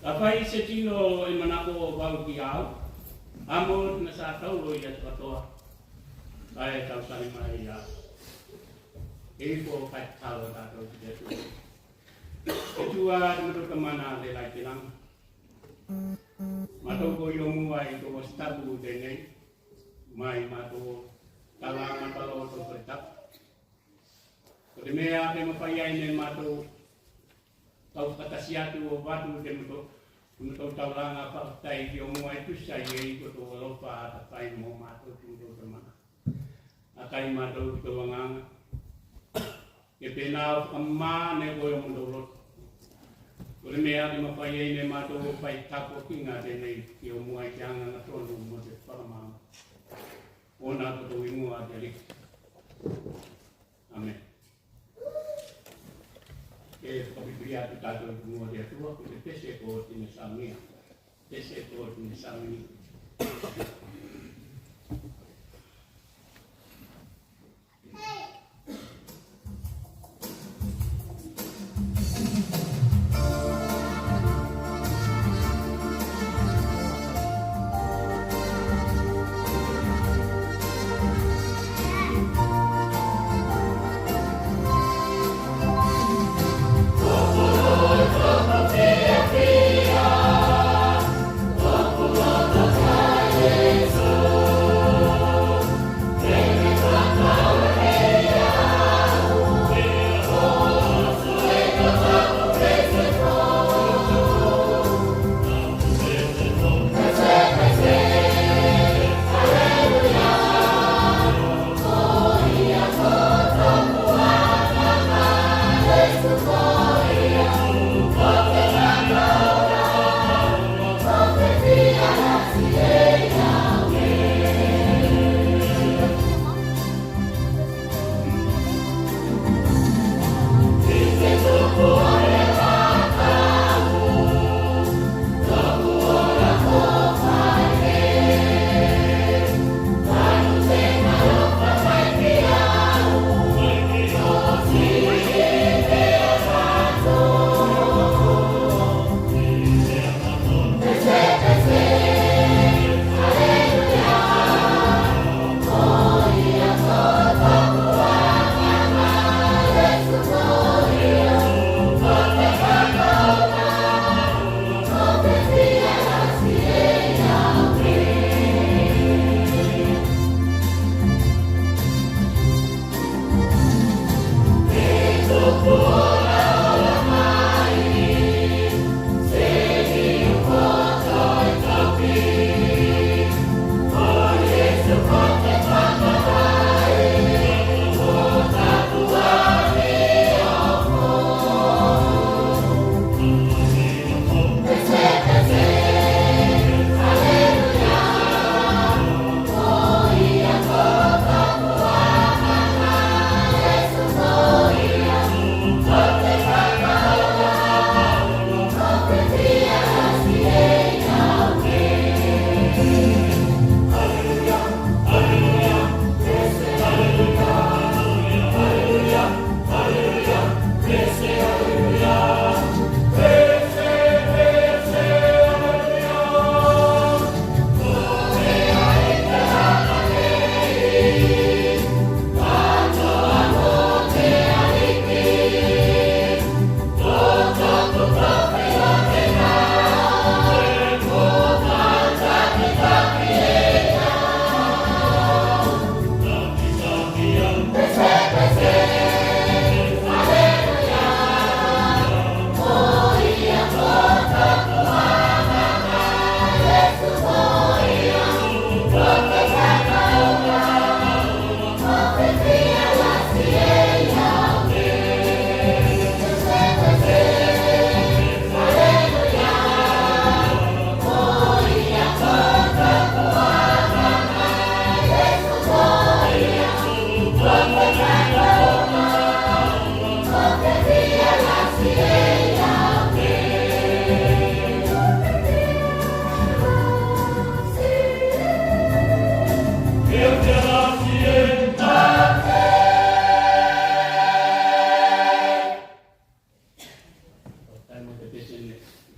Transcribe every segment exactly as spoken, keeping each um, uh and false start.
Afai se tino e manako o vau ki a au, amo tena satauro i atu katoa, kae tausali mai i a au. E ifo kae tatalo tatou ki te Atua. Te Atua te matou Tamana telā i te lagi. Matou ko io mua i tou aso tapu tenei, mai matou tala matala o tou fale tapu. Ko te mea ke mafai ai ne matou kau fakatasi atu o avatu te matou, te matou taulaga fakafetai ki o mua e tusa i ei ko tou alofa atafai mo matou ki matou Tamana. Akai matou ki tou Agaga ke penā o fakamā ne koe o matou loto. Ko te mea ke mafai ai ne matou o fai tapuakiga tenei ki o mua i te agaga tonu mo te fakamāgalo. Ona ko tou igoa te Aliki. Amene. Ke fakapipiria atu tatou ki mua te Atua, ko te pese ko tena Samoa. Pese ko tena Samoa.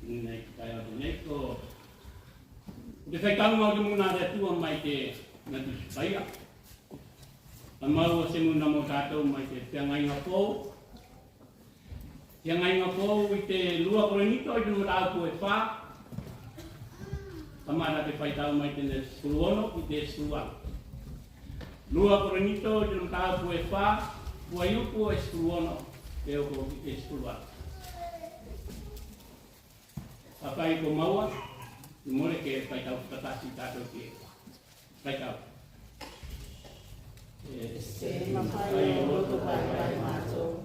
Nei te taeao tenei ko te faitauga o te muna a te Atua mai te Tusi Paia. Ka maua se muna mo tatou mai te Feagaiga Fou. Feagaiga Fou i te Lua Korinito i te mataupu e fa. Kamata te faitau mai te sefulu ono ki te sefulu valu. Lua Korinito i te mataupu e fa, fuaiupu e sefulu ono e oko ki te sefulu valu. Kae ko maua, i mole ke faitau fakatasi tatou ki ei. Faitau. E se mafai o loto vaivai matou.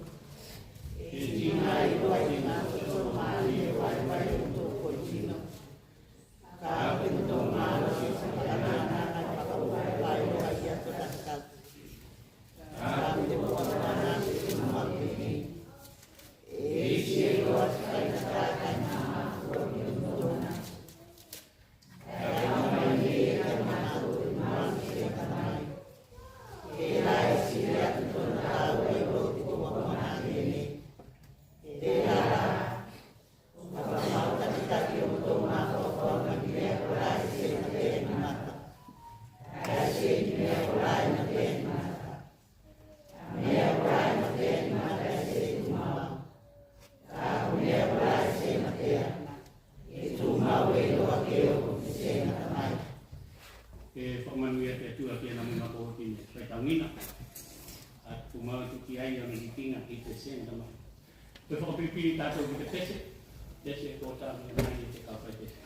E tiga i loa i te matou tino, malie vaivai o tou tino. Kae ko te matou malosi sa fakananana kae fakavaivai loa i a takataka. Kae ko te matou malosi sa fakananana kae fakavaivai loa i a takataka. E fakamanu ia te Atua ki ana muna ko oti ne faitaugina. A tumau atu ki ei a mitiga ki te sega mai. Ko fakapilipili tatou ki te pese, pese ko tatou mai i te kau faipese.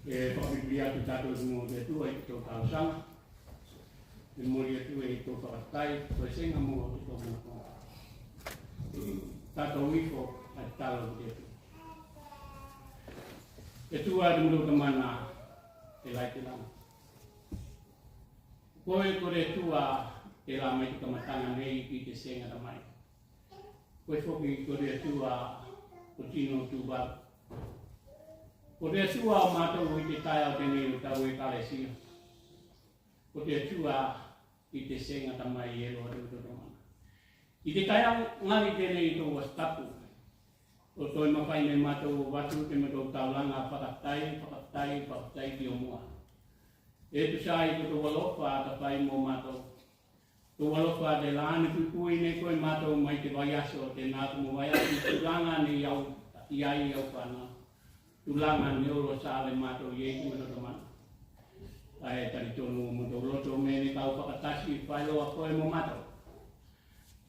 E fakapilipili atu tatou mo te Atua i tou talosaga. E momoli atu ei tou fakafetai, ko e sega mo te tou manakoga. Tatou ifo, a talo ki te Atua. Atua te motou Tamana e la i te lagi. Koe ko te Atua Tela mai te kamataga nei ki te se gata mai. Koe foki ko te Atua o tino Tuvalu. Ko te Atua o matou i te taeao tenei o tau ekalesia. Ko te Atua i te se gata mai e loa te utotomana. I te taeao gali tenei tou Aso Tapu, o toe mafai ne matou o vatu te matou taulaga fakatai, fakatai, fakatai ki o mua. E tusa i ko tou alofa atafai mo matou. Tou alofa tela ne puipui ne koe matou mai te vaiaso, tena ko mo vaiaso i tulaga ne i au, i ai au fanau. Tulaga ne olo sale matou i ei ki matou tamana. Ae talitonu o matou loto me ne kau fakatasi faeloa koe mo matou.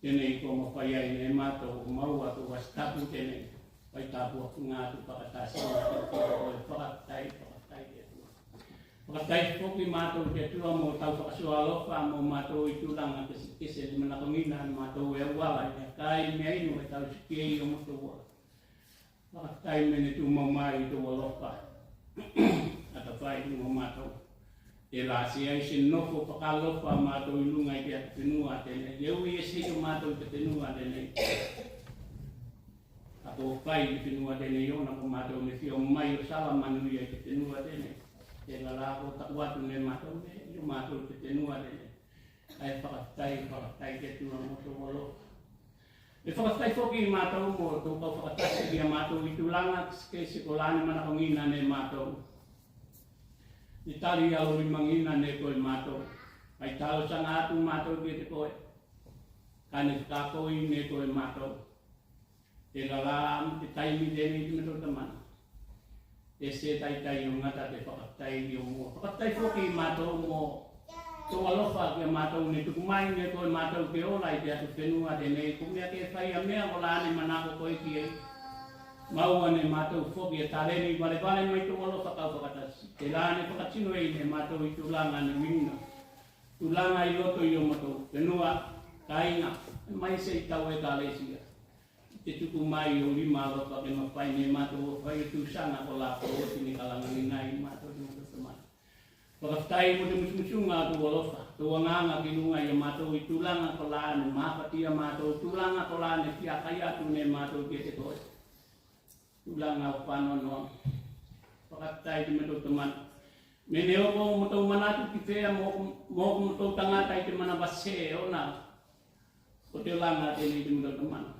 Tenei ko mafai ai ne matou o maua tou Aso Tapu tenei. Fai tapuakiga atu fakatasi matou ki a koe, fakatai, fakatai te Atua. Fakatai foki matou te Atua mo tau fakasoa alofa mo matou i tulaga kesekese ne manakogina ne matou e auala i mea kai mea inu e tau siki ei o matou ola. Fakatai me ne tumau mai tou alofa atafai mo matou. Tela seai se nofo fakaalofa matou i luga i te atufenua tenei. E ui e seai o matou i te fenua tenei. A ko fai i te fenua tenei ona ko matou ne fia o mai o sala manuia i te fenua tenei. Tela la ko taku atu ne matou me i o matou i te fenua tenei. Ae fakatai, fakatai te Atua mo tou alofa. E fakatai foki matou mo tou kau fakatasi ki a matou i tulaga kesekese kola ne manakogina ne matou. Ne tali alolimaina ne koe matou. Ai talosaga atu matou ki te koe. Kae ne fakakoi ne koe matou. Tela la mo te taimi tenei te matou tamana. E se taitai o gata te fakatai i o mua. Fakatai foki matou mo tou alofa ki a matou ne tuku mai ne koe matou ke ola i te atufenua tenei, ko mea ke fai a mea kola ne manako koe ki ei. Maua ne matou foki a taleni valevale mai tou alofa kau fakatasi. Tela ne fakatino ei ne matou i tulaga ne uiga. Tulaga i loto i o matou fenua, kaiga, maise i tau ekalesia. Te tuku mai o lima alofa ke mafai ne matou o fai o tusaga kola ko oti ne kalagagina ei matou te matou tamana. Fakatai mo te musumusuga o tou alofa, tou agaga ki luga i a matou i tulaga kola ne mafatia matou, tulaga kola ne fia kai atu ne matou ki te koe. Tulaga o fanoanoa. Fakatai te matou tamana. Me ne oko o matou manatu ki fea mo, mo, mo tou tagata i te manavase ona. Ko te olaga tenei te matou tamana.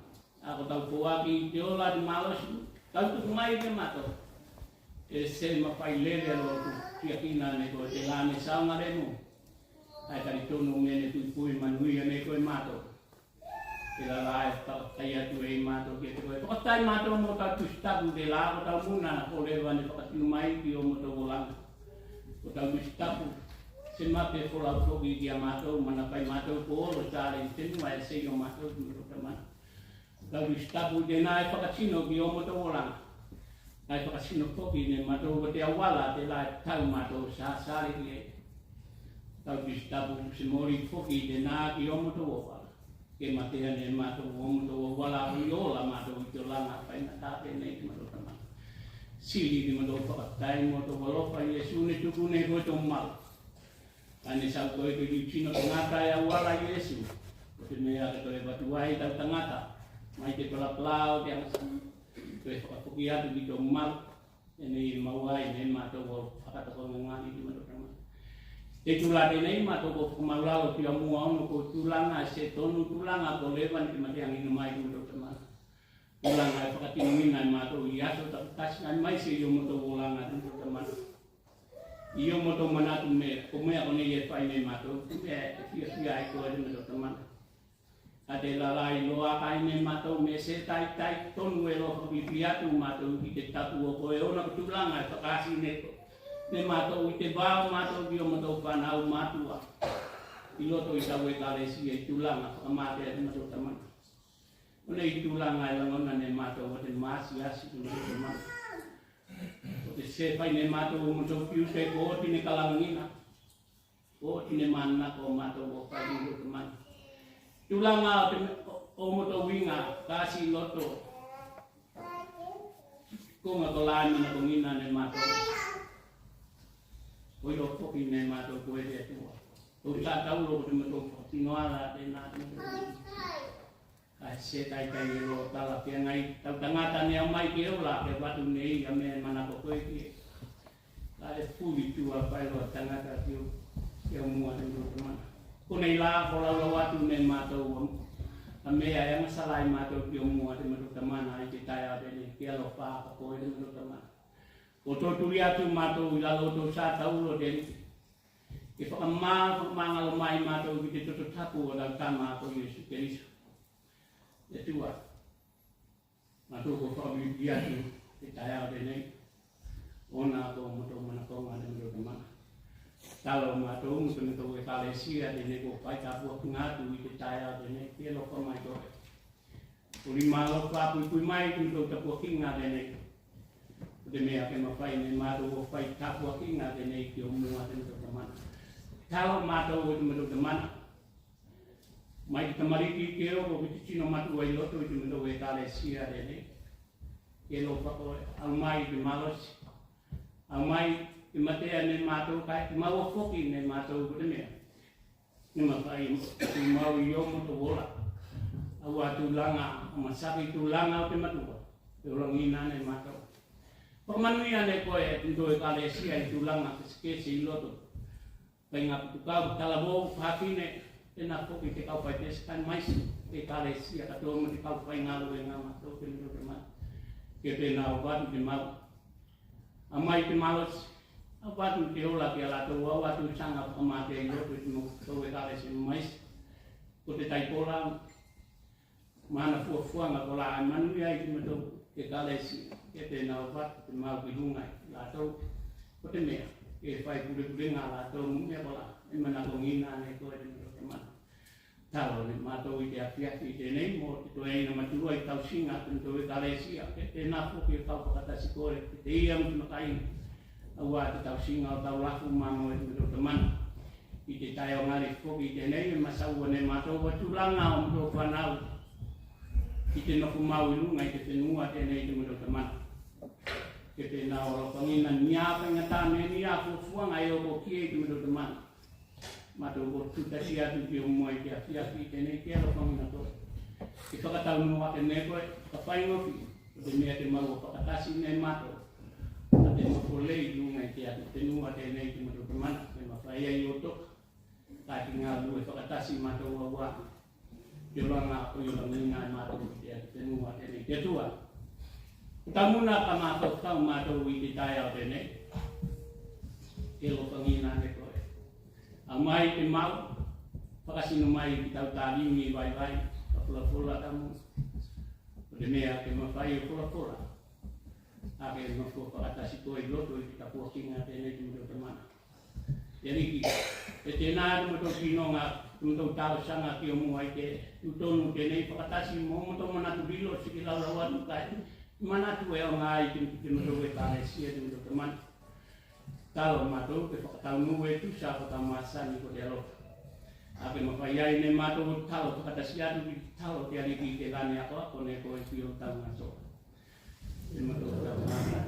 A ko tau foaki te ola te malosi, tau tuku mai ki a matou. E se mafai lele loa tou tiakina ne koe tela ne saogalemu. Ae talitonu me ne puipui manuia ne koe matou. Tela la e fakatai atu ei matou ki te koe. Fakatai matou mo tau Tusi Tapu tela ko tau muna ko leva ne fakatino mai ki o matou olaga. Ko tau Tusi Tapu se mape folau foki ki a matou, manafai matou ko olo sale i te fenua e seai o matou te matou tamana. Tau Tusi Tapu tena e fakatino ki o matou olaga. Ae fakatino foki ne matou ko te auala tela e tau matou sasale ki ei. Tau Tusi Tapu se moli foki tena ki o matou auala. Ke matea ne matou o matou auala, i ola matou i te olaga faigata tenei te matou tamana. Sili te matou fakatai mo tou alofa Iesu ne tuku ne koe tou malu. Kae ne sau koe ke liutino tagata e auala Iesu. Ko te mea ke toe vatu ai tau tagata mai te palapala o te agasala. Toe fakafoki atu ki tou malu. Tenei e maua ai ne matou o fakatokagagana ki te matou tamana. Te itula tenei matou ko fakamaulalo ki a mua ono ko tulaga e se tonu, tulaga ko leva ne ke mateagina mai te matou tamana. Tulaga e fakatinogina e matou i aso takitasi, ae maise i o matou olaga te matou tamana. I o matou manatu me ko mea konei e fai ne matou, ko mea e fiafia ai koe te matou tamana. A tela la iloa ai ne matou me se taitai tonu e loa fakapipii atu matou ki te tapu o koe ona ko tulaga e fakaasi ne koe ne matou i te va o matou ki o matou fanau matua. I loto i tau ekalesia i tulaga fakamatea te matou tamana. Konei tulaga e lagona ne matou o te masiasi te matou tamana. Ko te se fai ne matou o matou tiute ko oti ne kalagagina. Ko oti ne manako matou o fai ne matou tamana. Tulaga o te me-, o, o matou uiga, kasi loto. Koga kola e manakogina ne matou. Ko ilo foki ne matou koe te Atua. Tou satauro ko te matou fakatino ala tenā. Kae se taitai eiloa tala ki a nai tau tagata ne aumai ke ola ke ava atu nei a mea e manako koe ki ei. Kae fuli tua faeloa tagata ki o, ki o mua te matou Tamana. Konei la ko laulau atu ne matou a, a mea e agasala ei matou ki o mua te matou Tamana i te taeao tenei, ke alofa aka koe te matou Tamana. Ko tou tuli atu matou i lalo o tou satauro tenei. Ke fakamā, fakamagalo mai matou ki te toto tapu o lau Tama ko Iesu Keliso. Te Atua, matou ko fakafetai atu te taeao tenei. Ona ko matou manakoga te matou Tamana. Talo matou mo te matou ekalesia tenei ko fai tapuakiga atu i te taeao tenei, ke alofa mai koe. Ko lima alofa puipui mai te matou tapuakiga tenei. Ko te mea ke mafai ne matou o fai tapuakiga tenei ki o mua te matou Tamana. Talo matou o te matou Tamana. Mai te tamaliki ke oko ki te tino matua i loto i te matou ekalesia tenei. Ke alofa koe, aumai te malosi. Aumai te matea ne matou kae te maua foki ne matou ko te mea. Ne mafai, tumau i o matou ola. Aua tulaga, masaki tulaga o te matua. Ke olagina ne matou. Fakamanuia ne koe, te matou ekalesia i tulaga kesekese i loto. Faiga putukau, talavou, fafine, tenā foki te kau faipese, kae maise te ekalesia katoa mo te kau faigaluega matou te matou Tamana. Ke penā o atu te mau. Aumai te malosi, ava atu te ola ki a latou, ava atu saga fakamate i loto i te matou ekalesia maise. Ko te taipola, ma ana fuafuaga kolā e manuia ai te matou ekalesia, ke penā o atu te mau ki luga i latou. Ko te mea, ke fai pulepulega a latou mo mea kolā e manakogina ne koe te matou Tamana. Talo ne matou i te afiafi tenei mo te toeaina matua i tausiga a te matou ekalesia, ke penā foki o kau fakatasi koe, ke te ia mo te makaina. Aua te tausiga o tau lafu mamoe te matou Tamana. I te taeao gali foki tenei e masaua ne matou a tulaga o matou fanau i te nofo mau i luga i te fenua tenei te matou Tamana. Ke penā o alofagina ni a faigata me ni a fuafuaga e oko ki ei te matou Tamana. Matou ko tutasi atu ki o mua i te afiafi tenei ke alofagina koe. Ke fakataunuu ake ne koe, ka faigofie, ko te mea ke maua fakatasi ne matou. Ka te nofo lei i luga i te atufenua tenei te matou Tamana, ke mafai ai o toka. Ka te galue fakatasi matou aua. Te olaga ko i olagina e matou i te atufenua tenei te Atua. Ko tau muna ka mafaufau matou i te taeao tenei. Ke alofagina ne koe. Aumai te mau, fakasino mai ki tau talimi vaivai, ka folafola tau muna. Ko te mea ke mafai o folafola. A ke nofo fakatasi koe i loto i te tapuakiga tenei te matou Tamana. Te Aliki, e tenā te matou tinoga, te matou talosaga ki o mua i te tutonu tenei fakatasi mo matou manatu lilo, seki laulau atu kae manatu e aoga i te, te matou ekalesia te matou Tamana. Talo matou ke fakataunuu e tusa ko tau masani ko te alofa. A ke mafai ai ne matou o talo fakatasi atu ki te talo te Aliki ke lane akoako ne koe ki o tau matou. Te matou Tamana.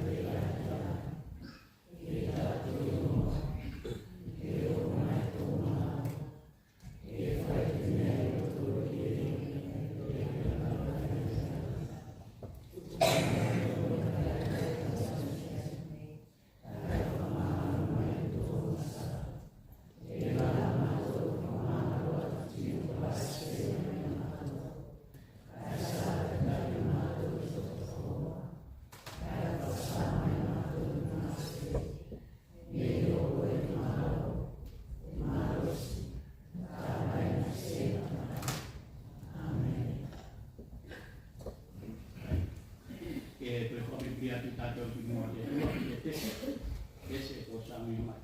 Ke toe fakapipili atu tatou ki mua te Atua, ke pese, pese ko Sami mai.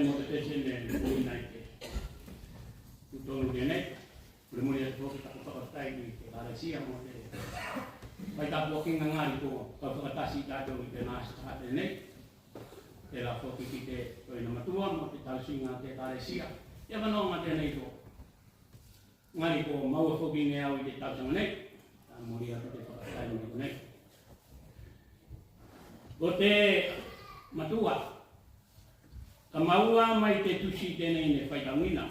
Mo te pese ne ui nai te tutonu tenei. Mulimuli atu foki taku fakafetai ki te Ekalesia mo te faitapuakiga gali ko kau fakatasi tatou i te Masita tenei. Tela foki ki te toeina matua mo te tausiga a te Ekalesia. Ia manoga tenei ko gali ko maua foki ne au i te tausaga nei. Ka moli atu te fakafetai mo konei. Ko te matua, ka maua mai te tusi tenei ne faitaugina.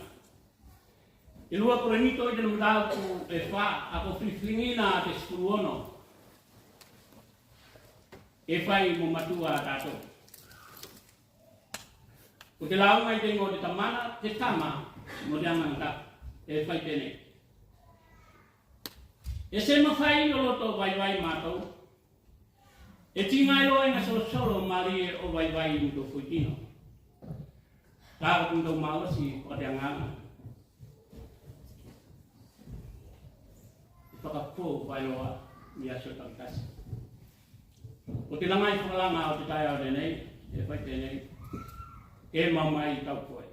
Te lua Korinito i te mataupu e fa, a ko filifiligina te sefulu ono. E fai mo matua a tatou. Ko te lauga i te igoa o te Tamana, te Tama, mo te Agaga Tapu, e fai tenei. E se mafai o loto vaivai matou, e tiga eiloa e gasolosolo malie o vaivai i tou foitino. Ka ko tou malosi ko te agaga. E fakafou faeloa i aso takitasi. Ko te lagai fakalaga o te taeao tenei, e fai tenei, ke mau mai tau koe.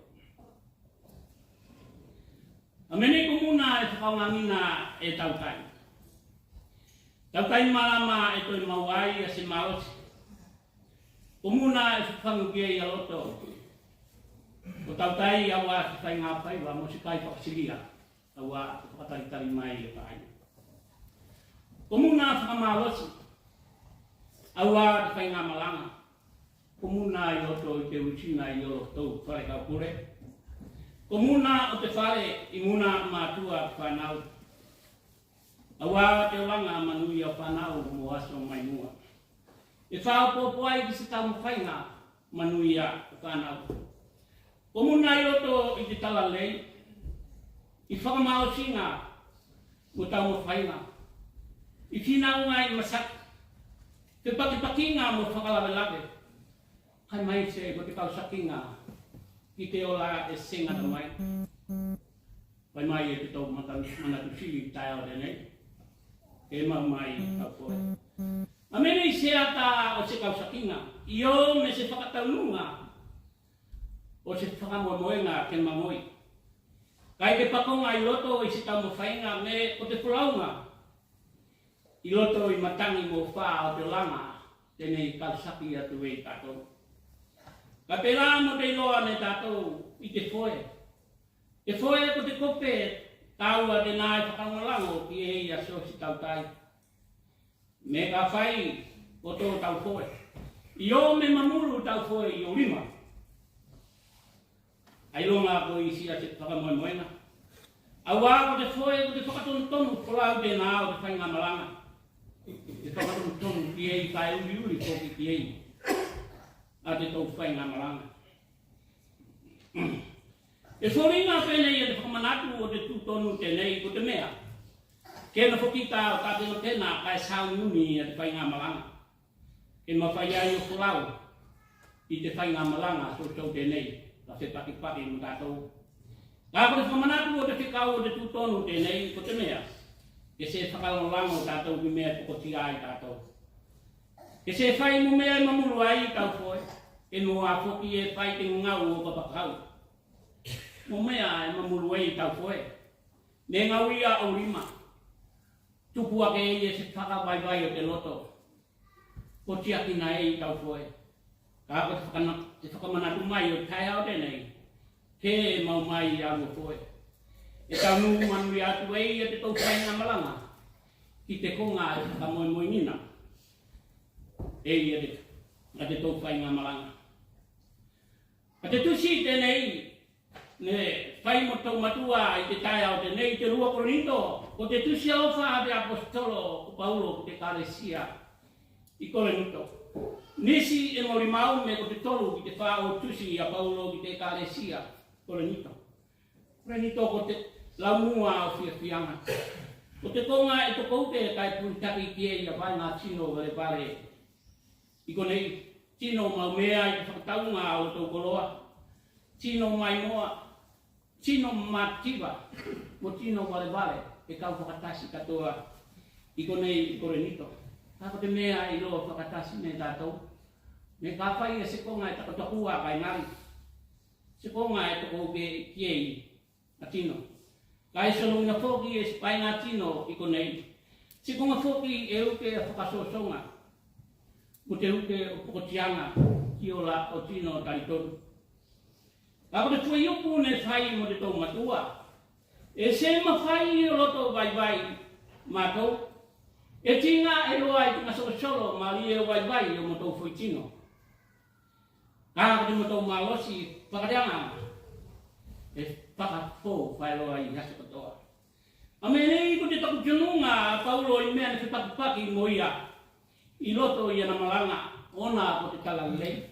A me nei ko muna e fakaaogagina e tautai. Tautai malama e toe maua ai a se malosi. Ko muna e fakafagu ki ei a loto. Ko tautai auā te faiga faiva mo se kai fakasilia. Auā ko fakatalitali mai e kai. Ko muna fakamalosi. Auā te faiga malaga. Ko muna i loto i te usiga i olotou fale kaupule. Ko muna o te fale i muna matua fanau. Auā te olaga manuia o fanau mo aso mai mua. E fakaopoopo ai ki se taumafaiga manuia o fanau. Ko muna i loto i te talalei, i fakamalosiga mo taumafaiga, i finauga i masaki, fepakipakiga mo fakalavelave, kae maise ko te kausakiga ki te ola e se gata mai. Fai mai e te tou manatu sili taeao tenei, ke mau mai tau koe. A me nei se ata o se kausakiga, io me se fakataunuga o se fakamoemoega ke magoi. Kae ke pakoga i loto i se taumafaiga me ko te folauga i loto i matagi mo fa o te olaga tenei kausaki atu ei tatou. Kae pelā mo te iloa ne tatou i te foe. Te foe ko te kope tāua tenā e fakalagolago ki ei a se osi tautai. Me kafai ko to tau foe. Io me mamulu tau foe i ou lima. Ailoga ko isi a se fakamoemoega. Auā ko te foe ko te fakatonutonu folau tenā o te faiga malaga. Te fakatonutonu ki ei kae uliuli foki ki ei a te tou faiga malaga. E foliga penei a te fakamanatu o te tutonu tenei ko te mea ke nofo kita o tapenapena kae sauniuni a te faiga malaga. Ke mafai ai o folau i te faiga malaga sousou tenei ka fepakipaki mo tatou. Ka ko te fakamanatu o te fekau o te tutonu tenei ko te mea ke se fakalagolago tatou ki mea e pokotia ai tatou. Ke se fai mo mea e mamulu ai tau foe, ke mo a foki e fai te gau o kapakau. Mo mea e mamulu ai tau foe, me gauia ou lima. Tupu ake ei e se fakavaivai o te loto. Ko tiakina ei tau foe. Ka ko te fakana-, te fakamanatu mai o taeao tenei. Ke mau mai i a lua foe. E taunu manuia atu ei a te tou faiga malaga. Ki te koga e fakamoemoegina. Ei a te, a te tou faiga malaga. A te tusi tenei, ne fai mo tou matua i te taeao tenei, te lua Korinito, ko te tusi alofa a te aposetolo ko Paulo ki te Ekalesia i Korinito. Nisi e molimau me ko te tolu ki te fa o tusi a Paulo ki te Ekalesia Korinito. Korinito ko te laumua o fiafiaga. Ko te koga e tokouke kae pulitaki ki ei a vaega tino valevale. I konei, tino maumea i te fakatauga a outou koloa, tino maimoa, tino mativa, mo tino valevale, e kau fakatasi katoa i konei i Korinito. Ka ko te mea e iloa fakatasi ne tatou, me kafai a se koga e takotakua kae gali. se koga e tokouke ki ei a tino. Kae sologina foki e se paega tino i konei se koga foki e uke a fakaosoosoga mo te uke o pokotiaga ki ola o tino talitonu. Kae ko te fuaiupu ne fai mo te tou matua, e se mafai o loto vaivai matou. E tiga eiloa i te gasolosolo malie o vaivai o motou foitino. Kae ko te motou malosi fakaleagaga e fakafou faeloa i aso katoa. A mea nei ko te takutinoga a Paulo i mea ne fepakipaki mo ia i loto i ana malaga ona ko te talalei.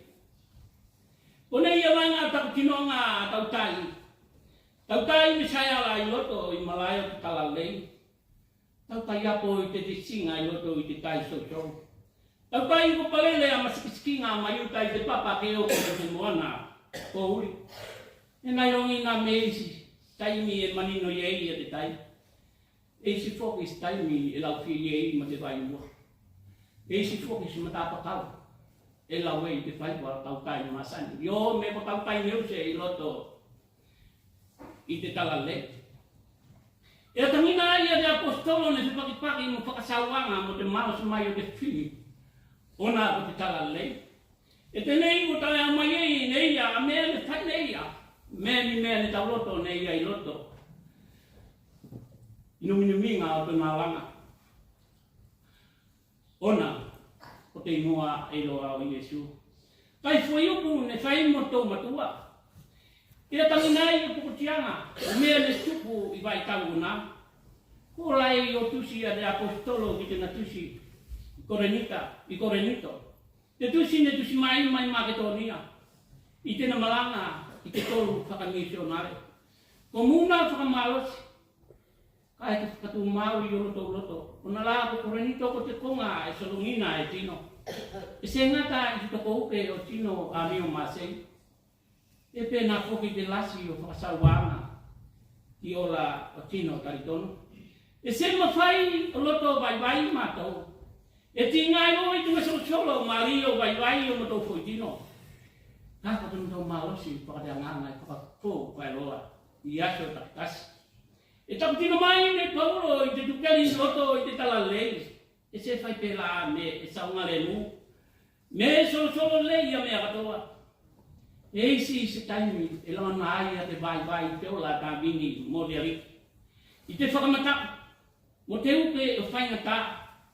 Konei a vaega takutinoga a tautai. Tautai me saeala i loto i malae o te talalei. Tautai apo i te tisiga i loto i te tai sousou. Tautai ko palele a masikisikiga mai uta i te papa ke oko i te moana ko uli. E nai logina me isi taimi e manino i ei a te tai. E isi foki se taimi e laufili ei ma te vaimua. E isi foki se matapakau e lau ei te faiva tautai masani. Io, me ko tautai neuse i loto i te talalei. E tagina ai a te aposetolo ne fepakipaki mo fakasauaga mo te malosi mai o te fili ona ko te talalei. E tenei ko tale a mai ei ne ia a mea ne fai ne ia, mea ni mea ne tauloto ne ia i loto i numinumiga o tona alaga. Ona ko te igoa eiloa o Iesu. Kae fuaiupu ne fai mo tou matua. E tagina ai o pokotiaga o mea ne tupu i vaitau ona. Ko ola ei o tusi a te aposetolo ki tena tusi i Korenita, i Korenito. Te tusi ne tusi mai mai Maketonia i tena malaga i te tolu fakamisionare. Ko muna fakamalosi kae ke fakatumau i olotou loto. Ona la ko Korenito ko te koga e sologina e tino. E se gata i te tokouke o tino amio masei. E penā foki te lasi o fakasauaga i ola o tino talitonu. E se mafai o loto vaivai matou. E tiga eiloa i te gasolosolo malie o vaivai o motou foitino. Kae ko te motou malosi fakaleagaga e fakafou faeloa i aso takitasi. E takutino mai ne Paulo i te tukeli i loto i te talalei. E se fai pelā me e saogalemu, me e solosolo lei a mea katoa. E isi se taimi e lagona ai a te vaivai i te ola a Tavini mo te Aliki. I te fakamataku mo te uke o faigata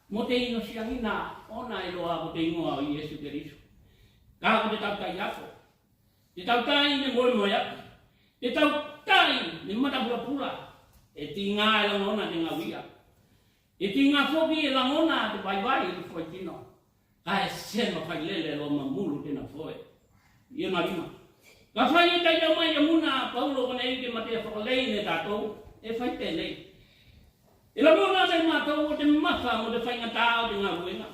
mo te inosiagina ona eiloa ko te igoa o Iesu Keriso. Kae ko te tautai apo, te tautai ne moemoeaki, te tautai ne matapulapula. E tiga e lagona te gauia. E tiga foki e lagona te vaivai i te foitino. Kae se mafai lele loa ma mulu tena foe i ona lima. Kafai e taitai mai a muna a Paulo konei ke matea fakalei ne tatou, e fai penei. E lagona ne matou o te mafa mo te faigata o te galuega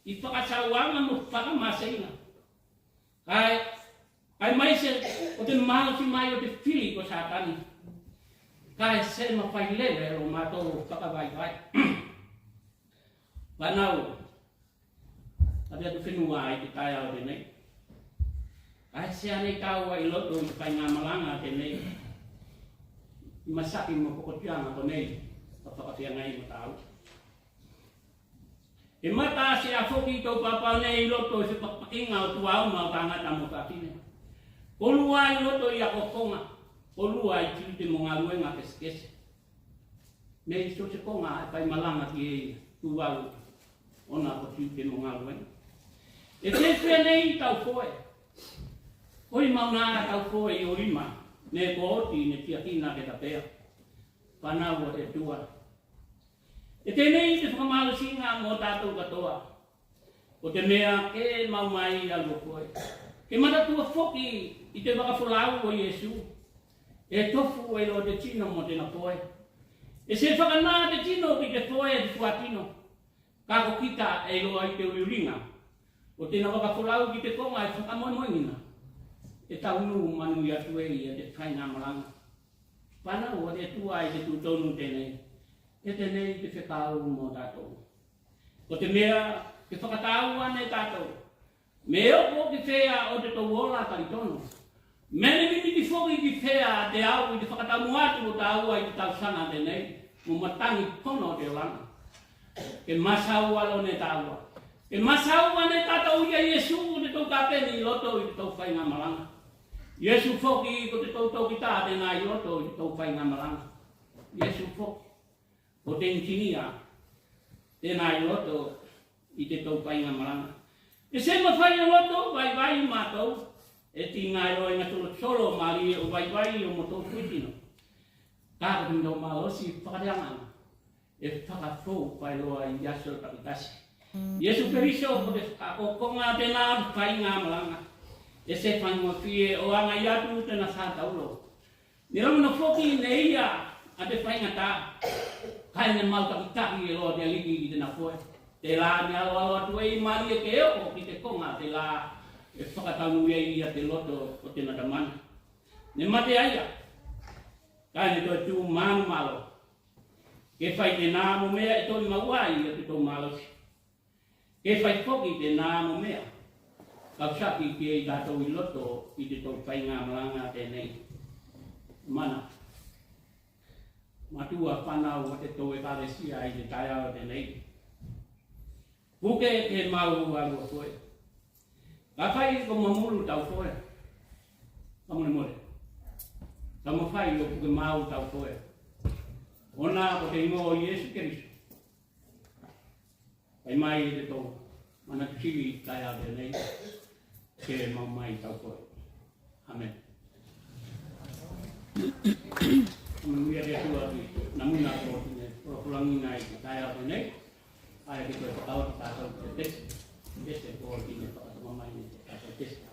i fakasauaga mo fakamaseiga. Kae, kae maise o te malosi mai o te fili ko Satani. Kae se mafai lele loa matou o fakavaivai. Fanau a te atufenua i te taeao tenei. Kae se a nei taua i loto i te faiga malaga tenei i masaki mo pokotiaga konei ka fakafeagai mo taua. E mata se a foki tou papa nei i loto i se pakipakiga o tuauma o tagata mo fafine. Kolua i loto i akoakoga, kolua i tiute mo galuega kesekese. Nei so se koga e fai malaga ki ei Tuvalu ona ko tiute mo galuega. E fefea nei tau foe? Oi mauna tau foe i o lima me ko oti ne tiakina ke tapea. Fanau a te Atua. E tenei te fakamalosiga mo tatou katoa. Ko te mea ke mau mai alu o koe ke matatua foki i te vakafolau o Iesu. E tofu eiloa te tino mo tena foe. E se fakanā te tino ki te foe e te fuatino. Kae ko kita eiloa i te uliuliga o tena vakafolau ki te koga e fakamoemoegina. E taunu manuia atu ei a te faiga malaga. Fanau a te Atua i te tutonu tenei. E tenei te fekau mo tatou. Ko te mea ke fakataua ne tatou me oko ki fea o te tou ola talitonu. Me ne mimiti Foki ki fea te au i te fakatamu atu o taua i te tausaga tenei mo matagi pono o te olaga. Ke masaua loa ne taua. Ke masaua ne tatou ia Iesu ko te tou kapeni i loto i te tou faigamalaga. Iesu foki ko te tou tokita tena i loto i te tou faigamalaga. Iesu foki ko te inisinia tena i loto i te tou faigamalaga. E se mafai o loto vaivai matou, e tiga eiloa i ga solosolo malie o vaivai o motou fuitino. Kae ko te motou malosi fakaleagaga e fakafou faeloa i aso takitasi. Iesu Keriso ko te fakaokoga tena o te faigamalaga. E se faigofie o agai atu tena satauro. Ne lagona foki ne ia a te faigata, kae ne mau takitaki eiloa te Aliki ki tena foe. Tela ne aloalo atu ei malie ke oko ki te koga tela e fakataunu ei ia te loto o tena Tamana. Ne mate a ia, kae ne toe tu manumalo ke fai tena mo mea e toe maua ai a te tou malosi. Ke fai foki tena mo mea kausaki ki ei tatou i loto i te tou faigamalaga tenei. Mana, matua fanau a te tou Ekalesia i te taeao tenei. Puke ke mau alu a foe. Kafai ko mamulu tau foe, kamolemole, kamafai o puke mau tau foe. Ona ko te igoa o Iesu Keriso. Fai mai te tou manatu sili taeao tenei, ke mau mai tau foe. Amen. Manuia te Atua ki na muna ko ne folafolagina i te taeao tenei. Ae ke toe fakaoti tatou te pese, pese ko ne fakatoka mai ne tatou pese.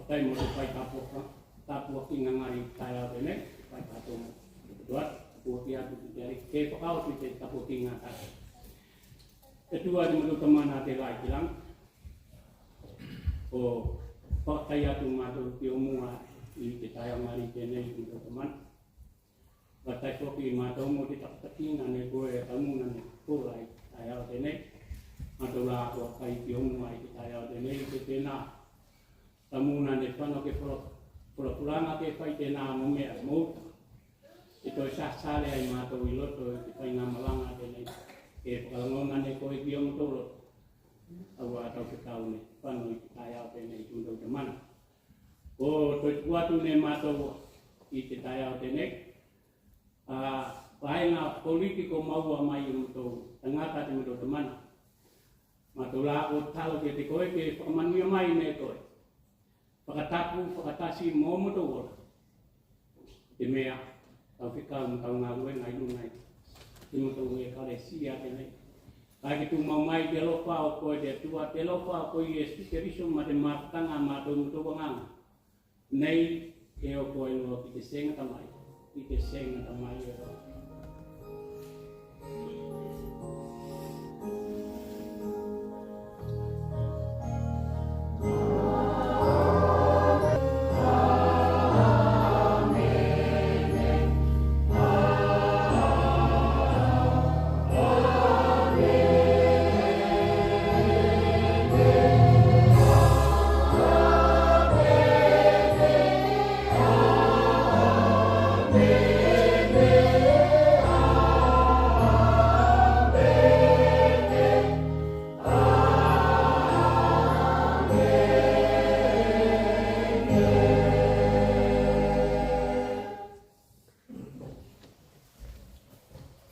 Taimi o te fai tapuakiga gali i te taeao tenei, fai tatou mo te Atua, tapuaki atu ki te Aliki ke fakaoti te tapuakiga tatou. Te Atua te matou Tamana telā i te lagi, ko fakafetai atu matou ki ou mua i te taeao gali tenei te matou Tamana. Fakafetai foki matou mo te takitakiga ne koe a Tamuna ne Kola i te taeao tenei. Matou la ko fai ki ou mua i te taeao tenei, te tena Tamuna ne fano ke fola, folafolaga ke fai tena mo mea mo uta. E toe sasale ai matou i loto i te faiga malaga tenei. E fakalagona ne koe ki o matou loto. Aua tau fekau ne fano i te taeao tenei te matou Tamana. Ko toe tuku atu ne matou i te taeao tenei a vaega politiko maua mai o matou tagata te matou Tamana. Matou la ko talo ki te koe ke fakamanuia mai ne koe. Fakatapu, fakatasi mo matou ola. Te mea tau fekau mo tau galuega i luga i te matou ekalesia tenei. Kae ke tumau mai te alofa o koe te Atua, te alofa o koe Iesu Keriso ma te mafutaga a matou matou agaga. Nei e oko ai loa ki te se gata mai, ki te se gata mai e